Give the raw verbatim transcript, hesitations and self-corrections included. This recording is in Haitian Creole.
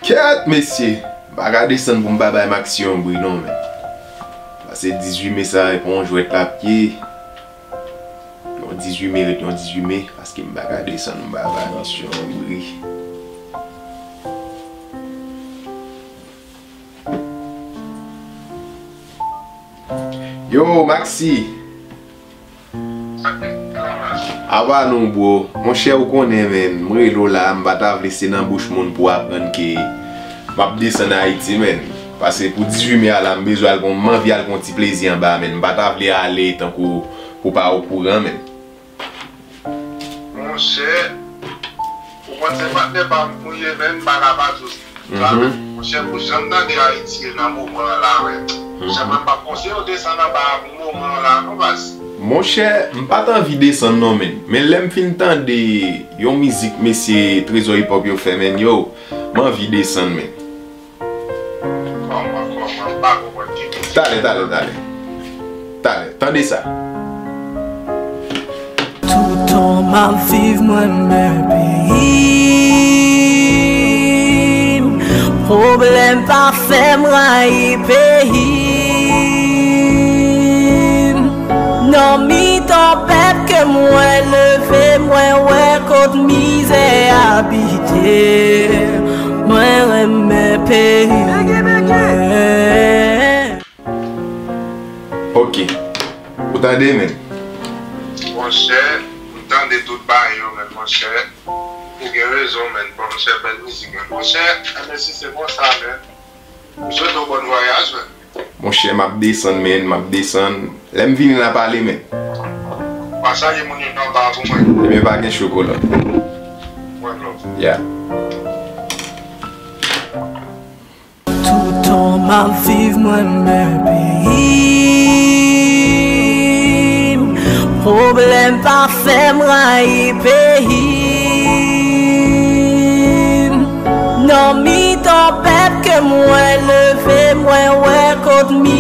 Kèt, mesye! M pa ka desann pou m pa bay Maxi yon bri non, men. Pase dizuit me sa e pa yon jwèt l ap ye. Yon dizuit me ret yon dizuit me, paske m pa ka desann m pa bay misye yon bri. Yo, Maxi! Apa nou, bro? Monchè, ou konnen, men, m rele w la, m pa ta vle se nan bouch moun pou aprann ke m ap desann Ayiti, men. Pase pou dizuit me a la, m bezwen al gon, m anvi al gon ti plezi anba, men. M pa ta vle ale tankou pou pa okouran, men. Monchè, ou konn se patnè pa m ou ye, men, m pa ka pa di w sa, men. Monchè, pou jan m tande Ayiti ye nan moman an la, men. Monchè, mwen, m p ap konseye w desann anba a pou moman an la, non, baz. Monchè, m pa t anvi desann, non, men. Men lè m fin tande yon mizik mesye Trezò Hip Hop yo fè, men, yo, m anvi desann, men. Kòman, kòman, m pa konprann ki mizik. Talè, talè, talè. Talè, tande sa. Toutan m ap viv, mwen renmen peyi m. Pwoblèm pa fè m rayi peyi m. Nan mitan pèp ke mwen leve, mwen wè kot mizè abite. Mwen renmen peyi mwen. Ok. Ou tande, men? Monchè, m tande tout bagay yo, men, monchè. Ou gen rezon, men. Monchè, bèl mizik, men. Monchè, enben si se konsa, men. M swete w bòn vwayaj, men. Monchè, m ap desann, men, m ap desann. Lè m vini, n a pale, men. Pa salye moun yo anba pou mwen. Ebyen, pa gen cho, kolòn. One love. Yeah. Toutan m ap viv, mwen renmen peyi m. Pwoblèm pa fè m rayi peyi m. Nan mitan pèp ke mwen leve, mwen wè kot mi